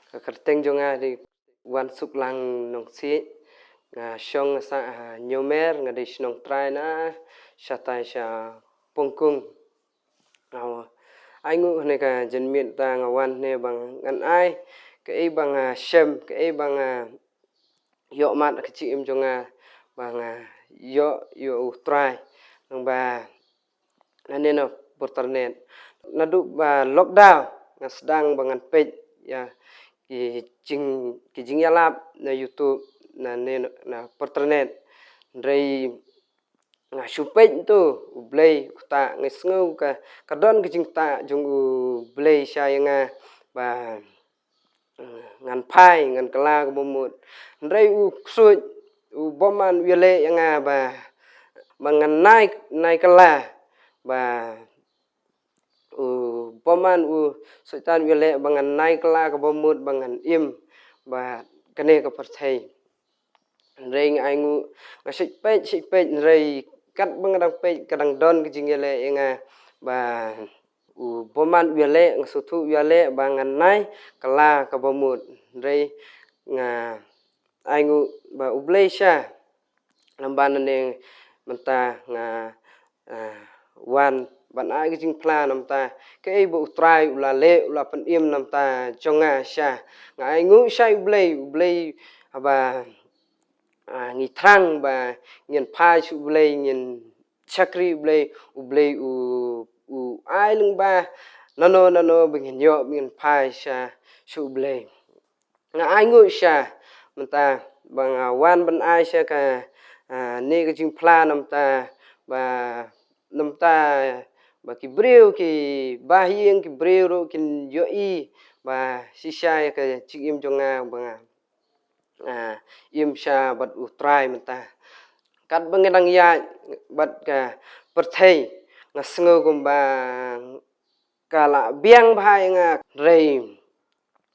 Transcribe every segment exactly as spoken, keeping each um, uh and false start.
Ka kyrteng jong nga dei Wan Suklang Nongsiej. Nga shong nga sah ha Nyomer, nga dei shnong trai na shatai sha Pongkung. Nga ai nguh hane ka janmiet ta nga wan hane ba ngan ai kaei ba nga shem, kaei ba nga ïoh mad ka jingim jong nga ba nga ïoh ïa u Trai. Nang ba nane na por internet. Naduh ba lockdown nga sdang ba ngan peit ïa ki jing, ki jingïalap na YouTube nane na por internet. Hynrei nga shu peit tu U Blei uta nga sngew ka, ka don ka jingtah jong U Blei sha ïa nga ba ngan phai, ngan kylla kaba mut. Hynrei u ksuid, u bymman u ïaleh ïa nga ba, ba ngan nai, nai kylla, ba u bymman u Soitan u ïaleh ba ngan nai kylla kaba mut, ba ngan im bad kane ka pyrthei. Hynrei nga ai nguh, nga shait peit, shait peit, hynrei katba nga dang peit ka dang don ka jingïaleh ïa nga ba u bymman u ïaleh, nga sngewthuh u ïaleh ba ngan nai kylla kaba mut. Hynrei nga ai nguh ba U Blei sha, namar ba nane mynta nga, ah, wan ban ai ka jingphla namar kaei ba U Trai u la leh, u la pynim namar jong nga sha. Nga ai nguh sha U Blei, U Blei haba, ah, ngi thrang ba ngin phai sha U Blei, ngin shakri U Blei, U Blei u, u ai lyngba nano nano ba ngin ïoh, ba ngin phai sha, sha U Blei. Nga ai nguh sha mynta ba nga wan ban ai sha ka, ah, ne ka jingphla namar ba, namar ba ki briew, ki bahaïing, ki briew ruh kin ïohi ba shisha ïa ka jingim jong nga ba nga, ah, im sha bad U Trai mynta. Katba nga dang ïaid bad ka pyrthei nga sngew kumba ka la biang bha ïa nga, hynrei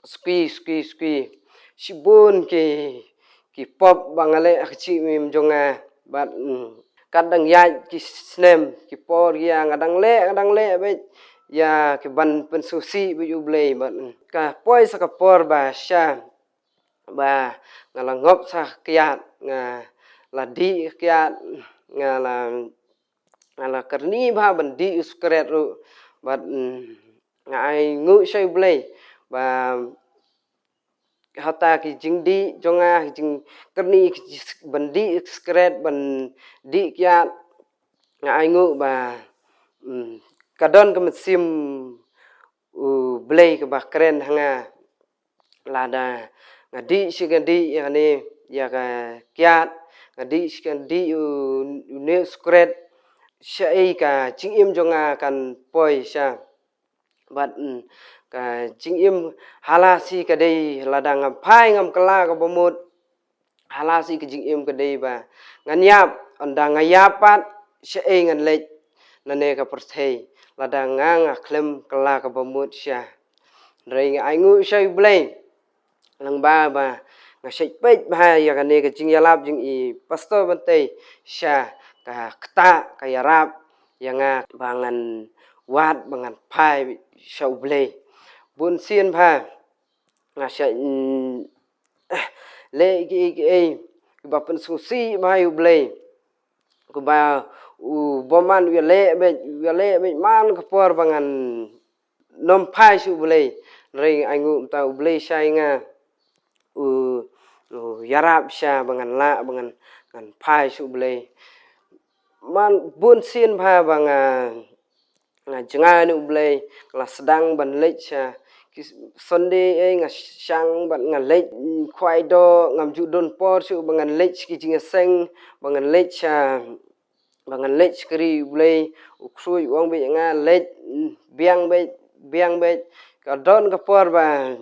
suki, suki, suki, shibun ki, ki pop ba nga leh ha ka jingim jong nga bad, mm, kat dang ïaid ki snem, ki por ïa nga dang leh, nga dang leh beit ïa ki ban pynsngewsih beit U Blei bad, mm, ka poi sa ka por ba sha ba nga la ngop sa kiad, nga la dih kiad, nga la, nga la kyrni bha ban dih u sikret ruh bad, mm, nga ai nguh sha U Blei ba hata ki jingdih jong nga, ki jingkyrni, ki jing, ban dih sikret, ban dih kiad, nga ai nguh ba, mm, ka don ka mynsiem U Blei kaba kren ha nga. Lada nga dih shi nga dih ïa kane, ïa ka kiad, nga dih shi nga dih u, une u sikret, shaei ka jingim jong nga kan poi sha. Bad, mm, ka jingim hala shi ka dei, lada ngam phai ngam kylla kaba mut, hala shi ka jingim ka dei ba ngan ïap, ynda nga ïap pat shaei ngan leit nane ka pyrthei, lada nga, nga khlem kylla kaba mut sha. Hynrei nga ai nguh sha U Blei lyngba ba nga shait peit bha ïa kane ka jingïalap jong i Pastor Bantei sha, ka ktah, ka ïarap ïa nga ba ngan wad, ba ngan phai sha U Blei. Bun sien bha nga shait, mm, leh kiei kiei kiba pynsngewsih bha ïa U Blei, kiba u bymman u ïaleh beit, u ïaleh beit man ka por ba ngan nym phai sha U Blei. Hynrei ai nguh mynta U Blei sha ïa nga, u, u ïarap sha ba ngan lah, ba ngan, ngan phai sha U Blei. Man bun sien bha ba nga, nga jngai na U Blei, nga la sdang ban leit sha ki Sunday, eh, nga shang bad nga leit, mm, khwai doh, ngam ju don por shuh ba ngan leit sha ki jingïaseng, ba ngan leit sha, ba ngan leit sha ka ri U Blei. U ksuid u ong beit ïa nga leit, mm, biang beit, biang beit. Ka don ka por ba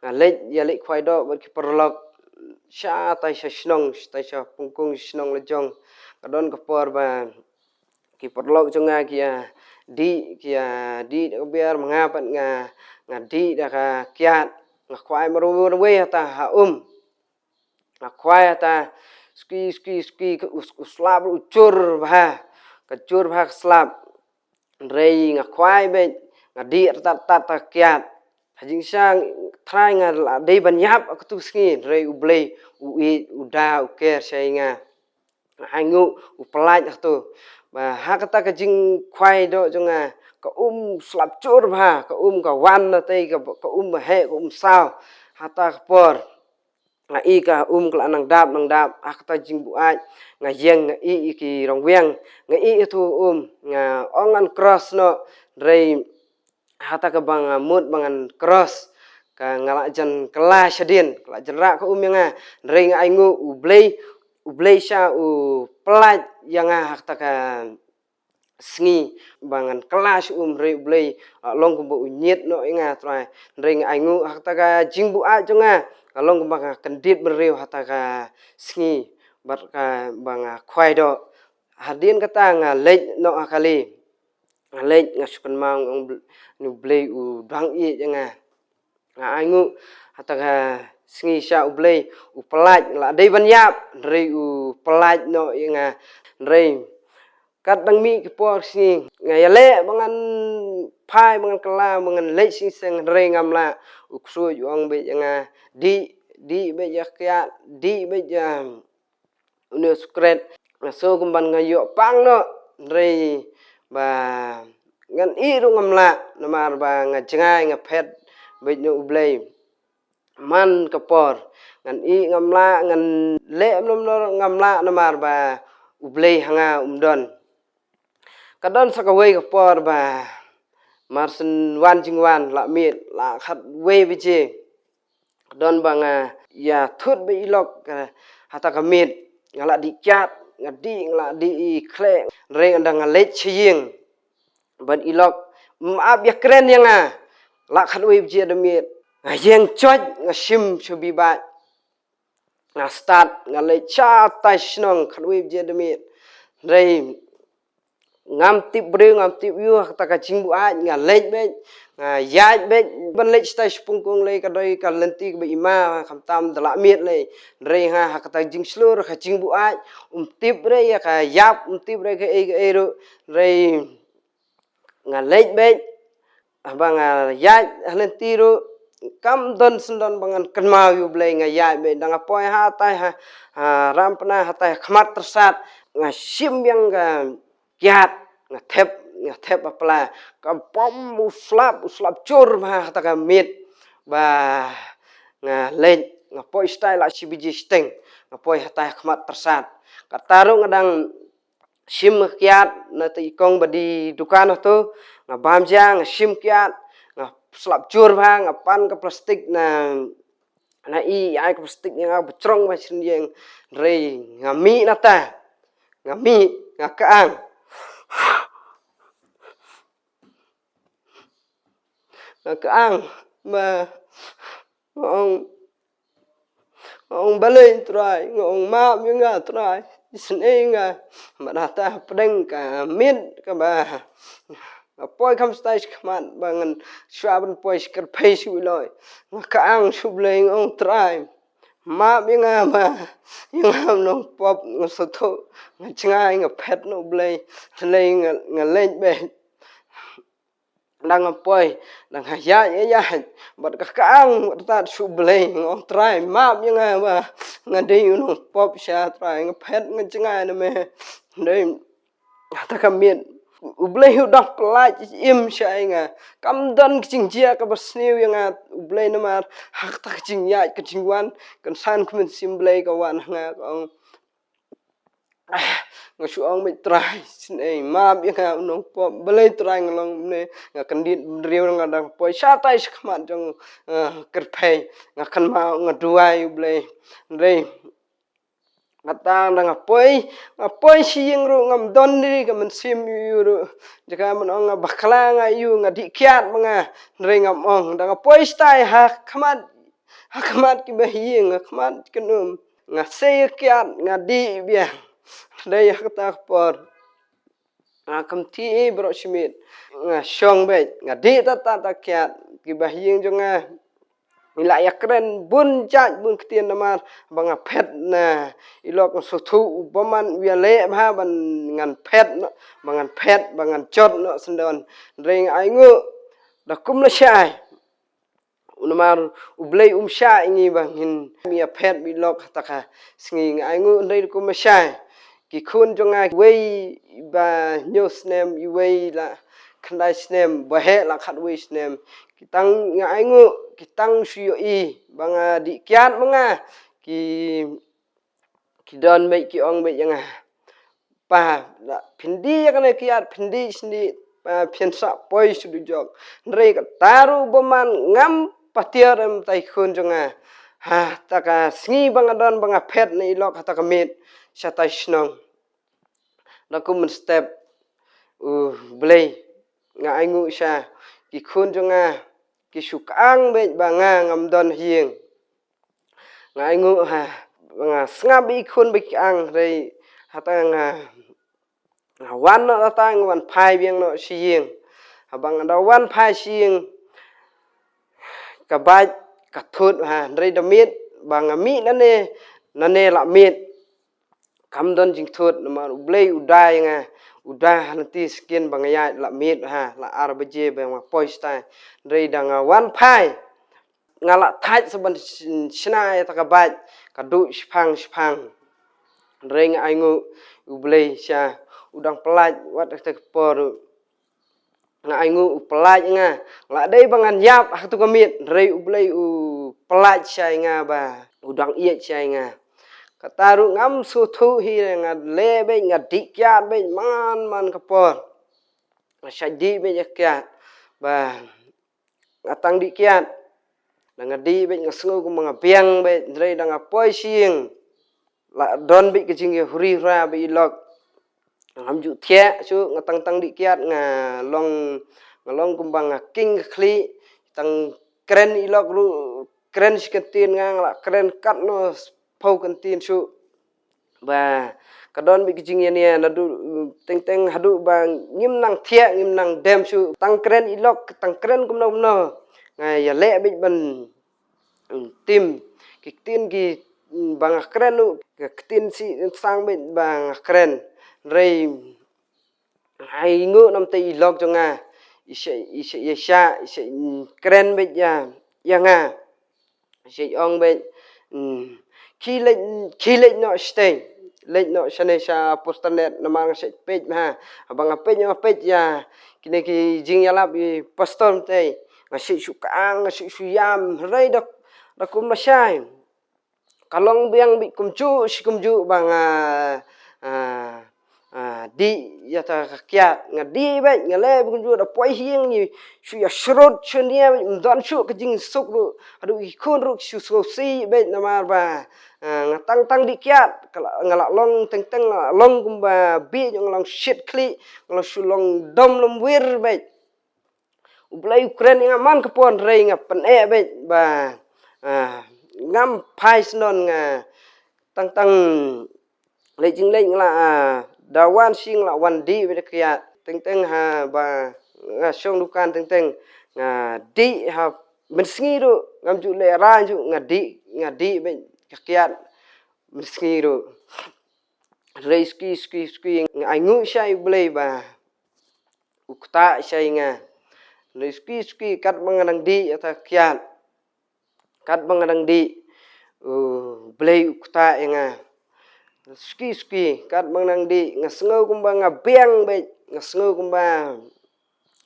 nga leit, ïa leit khwai doh bad ki paralok shatai sha shnong, shatai sha Pongkung, shnong la jong. Ka don ka por ba ki paralok jong nga ki ïa dih, ki ïa dih da ka biar, ma nga pat nga, nga dih da ka kiad. Nga khwai marwei marwei hata ha um. Nga khwai hata suki suki suki, ka us, u slap u jur bha. Ka jur bha ka slap. Hynrei nga khwai beit, nga dih tat tat da ka kiad. Ha jingshisha trai nga la dei ban ïap ha katu sngi, hynrei U Blei u ïeit, u da, u care sha ïa nga. Nga ainguh u pyllait ha katu. Ba ha kata ka jingkhwai doh jong nga, ka um slap jur bha, ka um ka wan na tei, ka, ka um ba heh, ka um saw. Ha kata ka por nga i ka um ka la nang dap, nang dap. Ha kata jingbuaid nga ïeng, nga i ïa ki rong wiang, nga i ïa tu um, nga ong ngan cross noh, hynrei ha kata kaba nga mut ba ngan cross, ka nga la jan kylla shadien, ka la jan rah ka um ïa nga. Hynrei nga ainguh U Blei, U Blei shisha u pyllait ïa nga ha kata ka sngi ba ngan kylla sha um, hynrei U Blei, ah, long kumba u ñiet noh ïa nga, Trai. Hynrei nga ainguh ha kata ka jingbuaid jong nga, ka long kumba nga kyndit bynriew ha kata ka sngi bad kaba nga khwai doh. Hadien kata nga leit noh ha kali. Nga leit, nga shu kynmaw, nga ong, Bl-, U Blei u dang ïeit ïa nga. Nga ainguh ha kata ka sngi shisha U Blei u pyllait, nga la dei ban ïap, hynrei u pyllait noh ïa nga. Hynrei kat dang mih ki por sngi, nga ïaleh ba ngan phai, ba ngan kylla, ba ngan leit sha ïing seng, hynrei ngam lah. U ksuid u ong beit ïa nga, dih, dih beit ïa ka kiad, dih beit ïa une u sikret. Nga sngew kumban nga ïoh pang noh, hynrei ba ngan ïeh ruh ngam lah, namar ba nga jngai, nga phet beit na U Blei. Man ka por ngan ïeh ngam lah, ngan leh mano mano ngam lah, namar ba U Blei ha nga um don. Ka don sa kawei ka por ba mar shen wan jingwan, la miet, la khatwei baje. Don ba nga ïa thut beit i lok, eh, ha kata ka miet. Nga la dih kiad, nga dih, nga la dih i khleh, hynrei ynda nga leit sha ïing bad i lok, ym ap ïakren ïa nga. La khatwei baje da miet, nga ïeng joit, nga shim sha Bieit. Nga stad, nga leit shatai shnong, khatwei baje da miet. Hynrei ngam tip briew, ngam tip aiu, ha kata ka jingbuaid nga leit beit, nga ïaid beit ban leit shatai shaphrang kung, lei ka dei ka lynti kaba i ma, khamtam da la miet lei. Hynrei nga ha kata ka jingshlur, ka jingbuaid, um tip re ïa ka ïap, um tip re kaei kaei ruh. Hynrei nga leit beit, haba nga ïaid ha lynti ruh, kam don syndon ba ngan kynmaw ïa U Blei, nga ïaid beit. Ynda nga poi hatai ha, ha Rampna, hatai ha khmat tyrsad, nga shim biang ka kiad, nga thep, nga thep ha pla, ka bom u slap, u slap jur bha ha kata ka miet. Ba nga leit, nga poi shatai la shi baje shiteng, nga poi hatai ha khmat tyrsad. Kata ruh nga dang shim kiad na kata i kong ba die dukan hato, nga bam ja, nga shim kiad, nga slap jur bha, nga pan ka plastik na, na i, ai ka plastik ïa nga ba jrong bha shen ïing, hynrei nga mih nangta, nga mih, nga kyang. Nga kyang, ba nga ong, nga ong balei Trai, nga ong map ïa nga Trai, isynei nga. Bad hata hapdeng ka miet kaba nga poi kham shatai shakhmat, ba ngan shwa ban poi sha kyrpei sha U Blei, nga kyang sha U Blei, nga ong Trai, map ïa nga ba ïa nga u nongpop, nga sngewthuh, nga jngai, nga phet na U Blei, hynrei nga, nga leit beit. Ynda nga poi, ynda nga ïaid, ïaid, ïaid bad ka kyang bad tad sha U Blei, nga ong Trai map ïa nga ba nga dei u nongpop sha, Trai nga phet, nga jngai na me. Hynrei hata ka miet U Blei u dang pyllait im sha ïa nga. Kam don ka jingjia kaba sniew ïa nga U Blei, namar ha kata ka jingïaid ka jingwan, kan san ka mynsiem Blei ka wan ha nga, ka ong, ah, nga shu ong beit Trai, isynei map ïa nga u nongpop, balei Trai nga long kumne, nga kyndit bynriew, nga dang poi shatai shakhmat jong, eh, kyrpei, nga kynmaw, nga duwai U Blei. Hynrei kata ynda nga poi, nga poi sha ïing ruh ngam don ri ka mynsiem ïa u ruh. Jaka ban ong nga bakla nga ïa u, nga dih kiad ma nga, hynrei ngam ong. Ynda nga poi shatai ha khmat, ha khmat ki bahaïing, ha khmat ki kynum, nga sei kiad, nga dih biang. Hynrei ha kata ka por nga kynthih baroh shi miet, nga shong beit, nga dih tad tad kiad. Ki bahaïing jong nga ngi la ïakren bun jait bun ktien, namar ba nga phet na i lok, nga sngewthuh u bymman u ïaleh bha ba ngan phet noh, ba ngan phet, ba ngan jot noh syndon. Hynrei nga ainguh da kum lashai Namar U Blei um shah ïa ngi ba ngin ïa phet bad ïa lok ha kata ka sngi. Nga ainguh hynrei kum ma shai, ki khun jong nga, iwei ba hynñiew snem, iwei la khyndai snem, ba heh la khatwei snem. Ki tang, nga ainguh ki tang shu ïohi ba nga dih kiad ma nga. Ki ki don bad ki ong bad ïa nga, "Pa, la phin dih ïa kane ka kiad, phin dih shynrang, pa, phin sa poi sha dujok." Hynrei kata ruh bymman, ngam patiar em, tai khun jong nga. Ha kata ka sngi ba nga don ba nga phet na ïa lok ha kata ka miet sha tai shnong. Da kum mynstep, U Blei, nga ainguh sha ki khun jong nga ki shu kyang bad ba nga ngam don ha ïing. Nga ainguh ha, nga sngap ïa ki khun ba ki kyang, hynrei hata nga, nga wan noh, hata nga wan phai biang noh sha ïing. Haba nga da wan phai sha ïing, ka bike ka thut ha, hynrei da miet ba nga mih nangne, nangne la miet. Kam don jingthut namar U Blei u da ïa nga, u da ha lynti skin ba nga ïaid la miet ha, la ar baje ba nga poi shatai. Hynrei da nga wan phai, nga la thait sa ban shna ïa kata ka bike, ka duh shipang shipang. Hynrei nga ainguh U Blei sha, u dang pyllait wat ha kata ka por. Nga ainguh u pyllait ïa nga. La dei ba ngan ïap ha katu ka miet, hynrei U Blei u pyllait sha ïa nga ba u dang ïeit sha ïa nga. Kata ruh ngam sngewthuh hi, nga leh bad nga dih kiad bad man man ka por. Nga shait dih bad ïa kiad ba nga tang dih kiad. Da nga dih bad nga sngew kumba nga biang bad, hynrei da nga poi sha ïing, la don bad ka jingïahuri hura bad ïa lok. Ngam ju thiah shuh, nga tang tang dih kiad, nga long, nga long kumba nga king ka khlieh. Tang kren ïa lok ruh, kren shi kyntien, nga, nga la kren katno phew kyntien shuh. Ba ka don bad ka jingïania naduh teng teng haduh ba ngim nang thiah, ngim nang dem shuh. Tang kren ïa lok, tang kren kumno kumno, nga ïaleh bad ban, mm, tim ki ktien ki, mm, ba nga kren ruh, ka ktien shi sang bad ba nga kren. Hynrei nga ainguh namar ïa i lok jong nga, i shait, i shait, i shait, i shait kren bad ïa, ïa nga. I shait ong bad, mm, khie leit, khie leit noh shatei, leit noh shane sha Posternet, namar nga shait peit ma ha. Haba nga peit, nga peit ïa kine ki jingïalap i pastor mynta, nga shait shu kyang, nga shait shu ïam, hynrei da, da kum lashai, ka long biang bad kumjuh shi kumjuh ba nga, ah, ah, dih ïa kata ka kiad. Nga dih bad nga leh bad kumjuh, da poi ha ïing ngi shu ïa shrut shu nia bad ym don shuh ka jingsuk ruh. Haduh ki khun ruh ki shu sngewsih bad namar ba, ah, nga tang tang dih kiad, ka la, nga la long teng teng, nga la long kumba bieit, nga long shit khlieh, nga long shu long dom lum wir bad. U Blei u kren ïa nga man ka por, hynrei nga pyneh bad ba, ah, ngam phai shnong, nga tang tang leit jingleit, nga la, ah, da wan shi nga la wan dih bad ka kiad. Teng teng haba nga shong dukan teng teng nga dih ha mynsngi ruh, ngam ju leh rang ju, nga dih, nga dih bad ka kiad mynsngi ruh. Hynrei suki suki suki nga ainguh sha U Blei ba u ktah sha ïa nga. Hynrei suki suki katba nga dang dih ïa kata ka kiad, katba nga dang dih, U Blei u ktah ïa nga. Suki suki katba nga dang dih, nga sngew kumba nga biang bad, nga sngew kumba,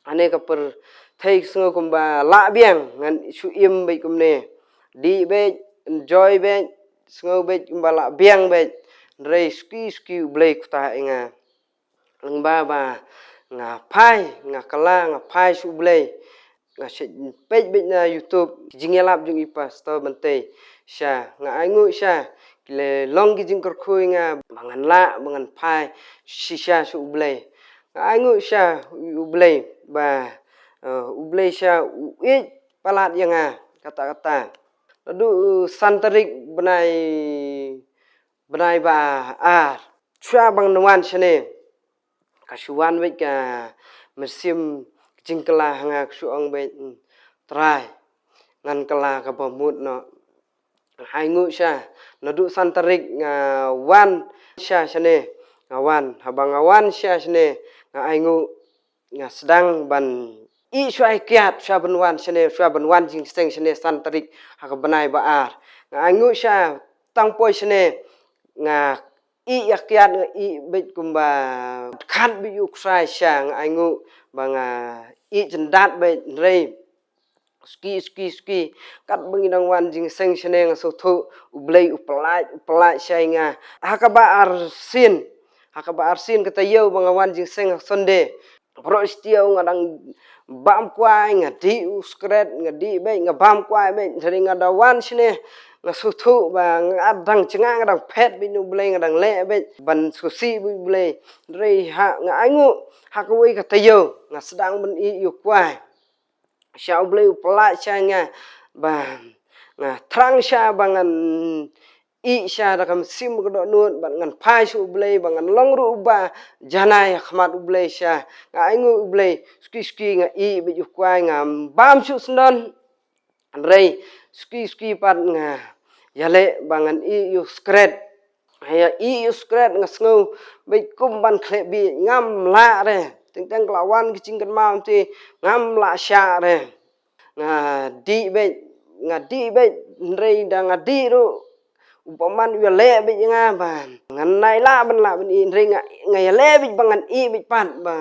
ane ka pyrthei, sngew kumba lah biang, ngan shu im bad kumne. Dih bad, enjoy bad, sngew bad kumba lah biang bad. Hynrei suki suki U Blei u ktah ïa nga. Lyngba ba nga phai, nga kylla, nga phai sha U Blei. Nga shait peit beit na YouTube ki jingïalap jong i pastor Myntoi. Sha, nga ainguh sha, ki la long ki jingkyrkhu ïa nga ba ngan lah, ba ngan phai shisha sha U Blei. Nga ainguh sha U Blei ba, eh, U Blei sha u ïeit palat ïa nga katta katta. Naduh, eh, san tarik bnai, bnai ba ar, shuwa ba ngan wan shane, ka shu wan beit ka mynsiem ka jingkylla ha nga, ka shu ong beit, "Trai, ngan kylla kaba mut noh." Nga ainguh sha, naduh san tarik nga wan sha shane, nga wan, haba nga wan sha shane, nga ainguh, nga sdang ban ih shuwa ïa kiad, shuwa ban wan shane, shuwa ban wan jingïaseng shane san tarik ha ka bnai ba ar. Nga ainguh sha tang poi shane, nga ih ïa kiad, nga ih beit kumba khat beit ïa u ksai sha, nga ainguh ba nga ih jyndat beit, hynrei suki, suki, suki, katba ngi dang wan jingïaseng shane nga sngewthuh U Blei u pyllait, u pyllait sha ïa nga. Ha kaba arsien, ha kaba arsien ka taïew ba nga wan jingïaseng ha Sunday, baroh shi taïew nga dang bam kwai, nga dih u sikret, nga dih beit, nga bam kwai beit, hynrei nga da wan shane nga sngewthuh ba nga dang jngai, nga dang phet beit na U Blei, nga dang leh beit ban sngewsih beit U Blei. Hynrei ha, nga ainguh ha kawei ka taïew nga sdang ban ih ïa u kwai sha, U Blei u pyllait sha ïa nga ba nga thrang sha ba ngan ih sha da ka mynsiem ka dohnud, bad ngan phai sha U Blei ba ngan long ruh uba janai ha khmat U Blei sha. Nga ainguh U Blei, suki suki nga ih beit ïa u kwai, nga bam shuh syndon. Hynrei suki suki pat nga ïaleh ba ngan ih ïa u sikret. Nga ïa ih ïa u sikret, nga sngew beit kum ban khleh bieit, ngam lah re. Teng teng ka la wan ka jingkynmaw te, ngam lah shah re. Nga dih beit, nga dih beit, hynrei da nga dih ruh, u bymman u ïaleh beit ïa nga ba ngan nai lah ban lah ban ih, hynrei nga, nga ïaleh beit ba ngan ih beit pat, ba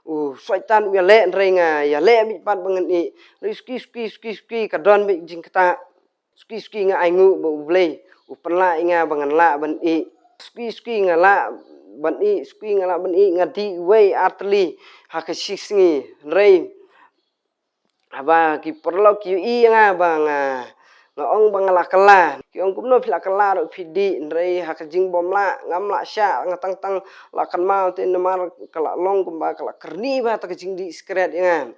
u Soitan u ïaleh, hynrei nga ïaleh beit pat ba ngan ih. Hynrei suki suki, suki suki ka don beit jingktah. Suki suki nga ainguh ba U Blei u pynlah ïa nga ba ngan lah ban ih. Suki suki nga lah ban ih, suki nga lah ban ih, nga dih wei ar tylli ha ka shi sngi. Hynrei haba ki paralok ki ïohi ïa nga ba nga, nga ong ba nga la kylla. Ki ong, kumno phi la kylla ruh phi dih? Hynrei ha ka jingbymlah ngam lah shah, nga tang tang la kynmaw te namar ka la long kumba ka la kyrni bha ta ka jingdih sikret ïa nga.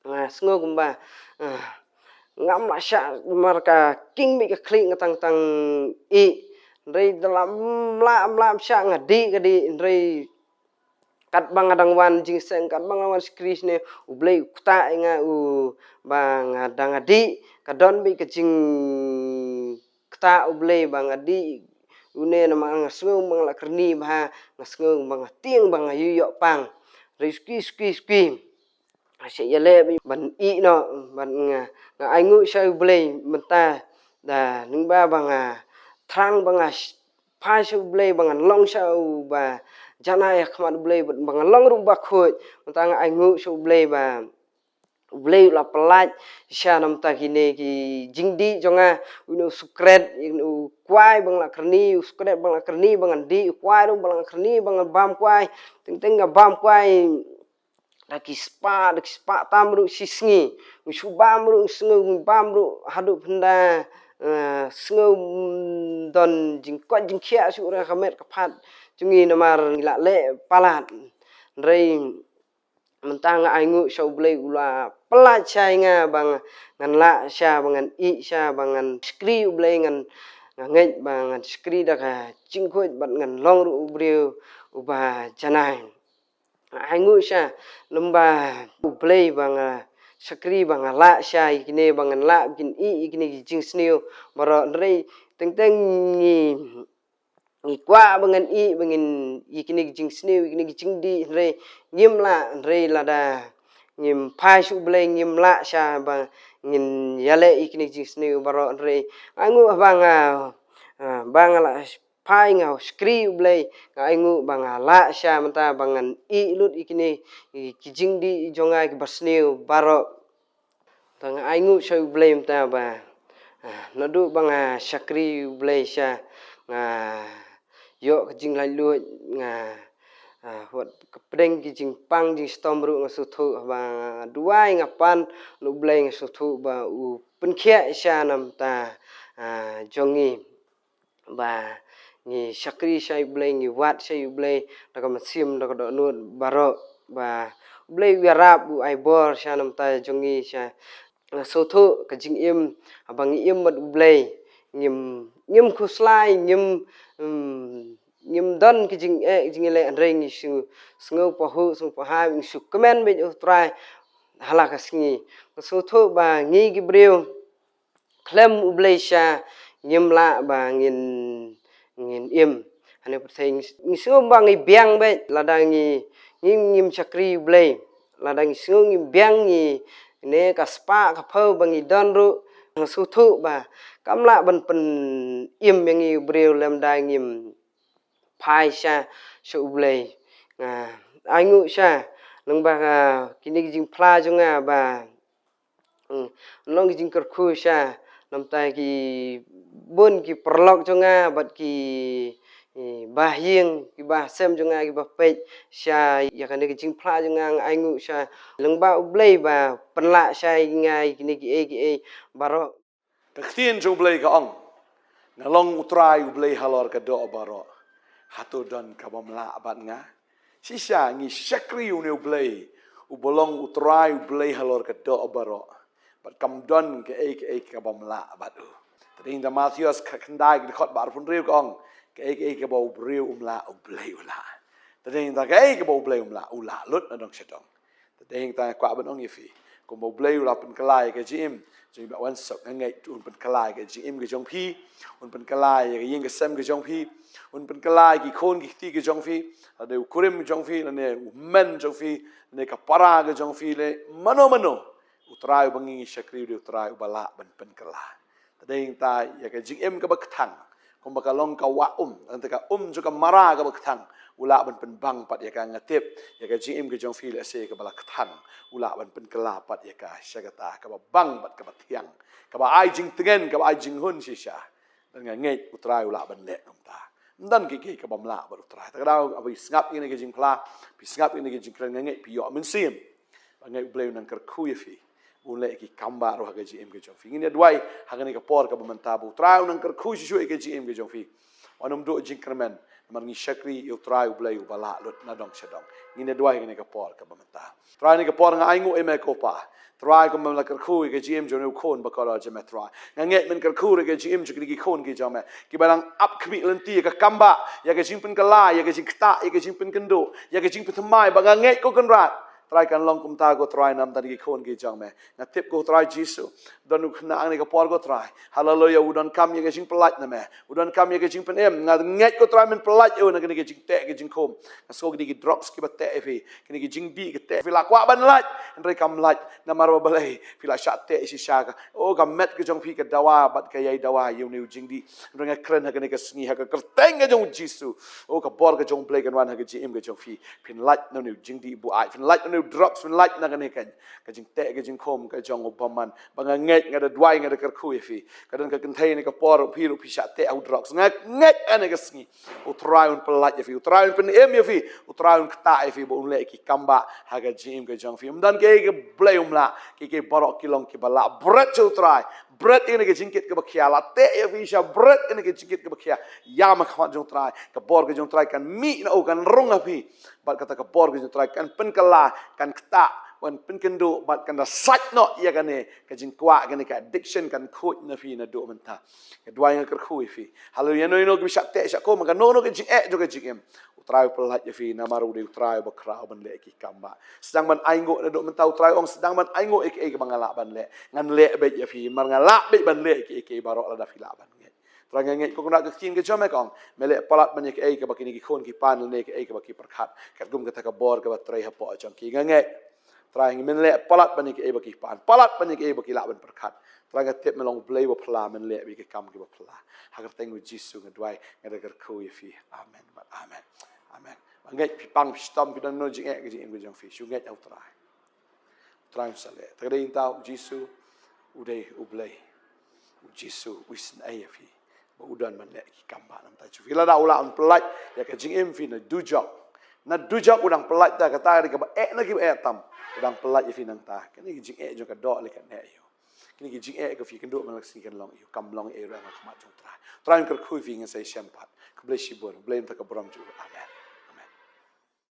Nga sngew kumba, ah, ngam lah shah namar ka king beit ka khlieh, nga tang tang ih. Hynrei da la mlah mlah shah nga dih ka dih, hynrei katba nga dang wan jingïaseng, katba nga wan shakri shane, U Blei u ktah ïa nga, u ba nga dang dih, ka don beit ka jingktah U Blei ba nga dih une namar nga sngew ba nga la kyrni bha, nga sngew ba nga tieng, ba nga ïoh pang. Hynrei suki suki suki nga shu ïaleh ban ih noh, ban nga, nga ainguh sha U Blei mynta, da lyngba ba nga thrang ba nga sh-, phai sha U Blei ba ngan long sha uba janai ha khmat U Blei, ba ngan long ruh uba khuid. Mynta nga ainguh sha U Blei ba U Blei u la pyllait sha na bynta kine ki jingdih jong nga, une u sikret, une u kwai ba nga la kyrni, u sikret ba nga la kyrni ba ngan dih, u kwai ruh ba nga la kyrni ba ngan bam kwai. Teng teng nga bam kwai da ki spah, da ki spah tam ruh shi sngi. Ngi shu bam ruh, ngi sngew ngi bam ruh haduh pynda, eh, sngew, mm, don jingkoit jingkhiah shuh ruh ha ka met ka phad jong ngi namar ngi la leh palat. Hynrei mynta nga ainguh sha U Blei u la pyllait sha ïa nga ba nga, ngan lah sha, ba ngan ih sha, ba ngan shakri U Blei, ngan, nga ngeit ba ngan shakri da ka jingkhuid bad ngan long ruh u briew uba janai. Nga ainguh sha, namar ba U Blei ba nga shakri, ba nga lah sha ïa kine, ba ngan lah ban ih ïa kine ki jingsniew baroh. Hynrei teng teng ngi, ngi kwah ba ngan ih, ba ngin ïa kine ki jingsniew, ïa kine ki jingdih, hynrei ngim lah, hynrei lada ngim phai sha U Blei ngim lah sha ba ngin ïaleh ïa kine ki jingsniew baroh. Hynrei nga ainguh ba nga, ah, ba nga la phai, nga shakri U Blei, nga ainguh ba nga lah sha mynta ba ngan ih lut ïa kine ki jingdih jong nga kiba sniew baroh. Te nga ainguh sha U Blei mynta ba, ah, naduh ba nga shakri U Blei sha, nga ïoh ka jinglaitluid, nga, ah, wat ka pdeng ki jingpang jingshitom ruh nga sngewthuh ba nga duwai, nga pan na U Blei, nga sngewthuh ba u pynkhiah sha na bynta, ah, jong ngi. Ba ngi shakri sha U Blei, ngi wad sha U Blei da ka mynsiem, da ka dohnud baroh, ba U Blei u ïarap, u ai bor sha na bynta jong ngi sha. Nga sngewthuh ka jingim, haba ngi im bad U Blei, ngim, ngim khuslai, ngim, mm, ngim don ka jingeh, jingeh leh, hynrei ngi shu sngew pahuh, sngew pahai, ngi shu kmen beit ïa U Trai ha la ka sngi. Nga sngewthuh ba ngi ki briew khlem U Blei sha ngim lah ba ngin, ngin im. Hane pyrthei ngi, ngi sngew ba ngi biang beit lada ngi, ngi, ngim shakri U Blei. Lada ngi sngew ngi biang ngi ne ka spah ka phew ba ngi don ruh, nga sngewthuh ba kam lah ban pynim ïa ngi u briew lymda ngim phai sha sha U Blei. Nga ainguh sha lyngba ka kine ki jingphla jong nga ba, mm, long ki jingkyrkhu sha namta ki bun ki paralok jong nga bad ki, eh, bahaïing, ki bahasem jong nga, ki bapeit sha ïa kane ki jingphla jong nga. Nga ainguh sha lyngba U Blei ba pynlah sha ïa nga ïa kine kiei kiei baroh. Ka ktien jong U Blei ka ong, nga long U Trai U Blei halor ka doh baroh, hato don ka bym lah bad nga? Shisha ngi shakri ïa une U Blei uba long U Trai U Blei halor ka doh baroh, bad kam don kaei kaei ka bym lah bad u. Te dei na Mathaios ka khyndai ka dkhot ba arphew hynriew ka ong, kaei kaei kaba u briew um lah, U Blei u lah. Te dei na kaei kaba U Blei um lah, u lah lut na dong sha dong. Te dei hangta nga kwah ban ong ïa phi, kumba U Blei u la pynkylla ïa ka jingim jong i Bah Wansuk, nga ngeit un pynkylla ïa ka jingim ka jong phi, un pynkylla ïa ka ïing ka sem ka jong phi, un pynkylla ïa ki khun ki kti ka jong phi, lane u kurim ka jong phi, lane u hynmen jong phi, lane ka para ka jong phi, lane mano mano. U Trai uba ngi shakri u dei U Trai uba lah ban pynkylla. Te dei hangta ïa ka jingim kaba kthang, kumba ka long ka wah um, hangta ka um jong ka mara kaba kthang, u lah ban pynbang pat ïa ka. Nga tip ïa ka jingim ka jong phi lehse kaba la kthang, u lah ban pynkylla pat ïa ka sha kata kaba bang bad kaba thiang, kaba ai jingtngen, kaba ai jinghun shisha. Bad nga ngeit U Trai u lah ban leh kumta. Ym don kiei kiei kaba ym lah bad U Trai. Te ka daw ba phi sngap ïa kane ka jingphla, phi sngap ïa kane ka jingkren, nga ngeit phi ïoh mynsiem ba ngeit U Blei un nang kyrkhu ïa phi, un leh ki kam baroh ha ka jingim ka jong phi. Ngin ïa duwai ha kane ka por kaba mynta ba U Trai un nang kyrkhu shuh shuh ïa ka jingim ka jong phi. Wat nym duh jingkyrmen, namar ngi shakri ïa U Trai U Blei uba lah lut na dong sha dong. Ngin ïa duwai ha kane ka por kaba mynta. Trai, ha kane ka por nga ainguh ïa me ko Pa. Trai, kumba me la kyrkhu ïa ka jingim jong une u khun ba kordor jong me Trai, nga ngeit men kyrkhu ïa ka jingim jong kine ki khun ki jong me kiba dang ap khmih lynti ïa ka kam bah, ïa ka jingpynkylla, ïa ka jingktah, ïa ka jingpynkynduh, ïa ka jingpynthymmai, ba nga ngeit ko Kynrad, Trai, kan long kumta ko Trai namar kine ki khun ki jong me. Nga tip ko Trai Jisu, don u khynnah ha kane ka por ko Trai. Haleluya, u donkam ïa ka jingpyllait na me, u donkam ïa ka jingpynim. Nga ngeit ko Trai men pyllait ïa u na kane ka jingteh ka jingkhum. Nga sngew kine ki drugs kiba teh ïa phi, kine ki jingdih ki teh ïa phi, la kwah ban lait hynrei kam lait. Namar ba balei? Phi la shah teh shisha ka, oh, ka met ka jong phi, ka dawa bad ka ïai dawa ïa une u jingdih. Hynrei nga kren ha kane ka sngi ha ka kyrteng ka jong U Jisu, oh, ka bor ka jong U Blei kan wan ha ka jingim ka jong phi. Phin lait na une u jingdih buaid, phin lait na une u drugs, phin lait na kane ka, ka jingteh ka jingkhum ka jong u bymman. Ba nga ngeit, nga da duwai, nga da kyrkhu ïa phi. Ka don ka kynthei ha kane ka por phi ruh phi shah teh ha u drugs. Nga ngeit ha kane ka sngi U Trai un pyllait ïa phi, U Trai un pynim ïa phi, U Trai un ktah ïa phi ba un leh ki kam bah ha ka jingim ka jong phi. Ym don kiei kiei U Blei um lah, kiei kiei baroh ki long kiba lah. Bret sha U Trai, bret ïa kane ka jingkit kaba khia, la teh ïa phi shisha, bret ïa kane ka jingkit kaba khia. Ïam ha khmat jong U Trai, ka bor ka jong U Trai kan mih na u, kan rung ha phi. Bad kata ka bor ka jong U Trai kan pynkylla, kan ktah, kan pynkynduh bad kan da sait noh ïa kane ka jingkwah, kane ka addiction kan khuid na phi naduh mynta. Nga duwai, nga kyrkhu ïa phi. Haleluya. Ïano ïano kiba shah teh shah khum ha kano kano ka jingeh jong ka jingim, U Trai u pyllait ïa phi, namar u dei U Trai uba khraw ban leh ki kam bah. Sdang ban ainguh, naduh mynta U Trai u ong, sdang ban ainguh ïa kiei kiba nga lah ban leh. Ngan leh beit ïa phi, namar nga lah beit ban leh kiei kiei baroh lada phi lah ban ngeit. Trai, nga ngeit ko Kynrad, ka ktien ka jong me ka ong, me leh palat ban ïa kiei kiba kine ki khun ki pan lane kiei kiba ki pyrkhat, katkum kata ka bor kaba trei hapoh jong ki. Nga ngeit Trai, men leh palat ban ïa kiei ba ki pan, palat ban ïa kiei ba ki lah ban pyrkhat. Trai, nga tip me long U Blei ba phylla, men leh beit ki kam kiba phylla. Ha ka kyrteng U Jisu nga duwai, nga da kyrkhu ïa phi. Amen bad amen. Amen. Nga ngeit phi pang phi shitom, phi don kano jingeh ka jingim ka jong phi, shu ngeit ha U Trai. U Trai un sa leh. Te ka dei hangta U Jisu u dei U Blei. U Jisu u isynei ïa phi ba u don ban leh ki kam bah namar jong phi. Lada u lah un pyllait ïa ka jingim phi na dujok, na dujok u dang pyllait, ta kata ka dei kaba eh na kiba eh tam. U dang pyllait ïa phi nangta. Kane ka jingeh jong ka doh lei kan eh ïa u. Kine ki jingeh ka phi kynduh man la ka sngi kan long ïa u, kam long ïa u, ha khmat jong U Trai. Trai un kyrkhu ïa phi, ngin sa ïashem pat. Khublei shibun. Blei mynta ka burom jong u. Amen.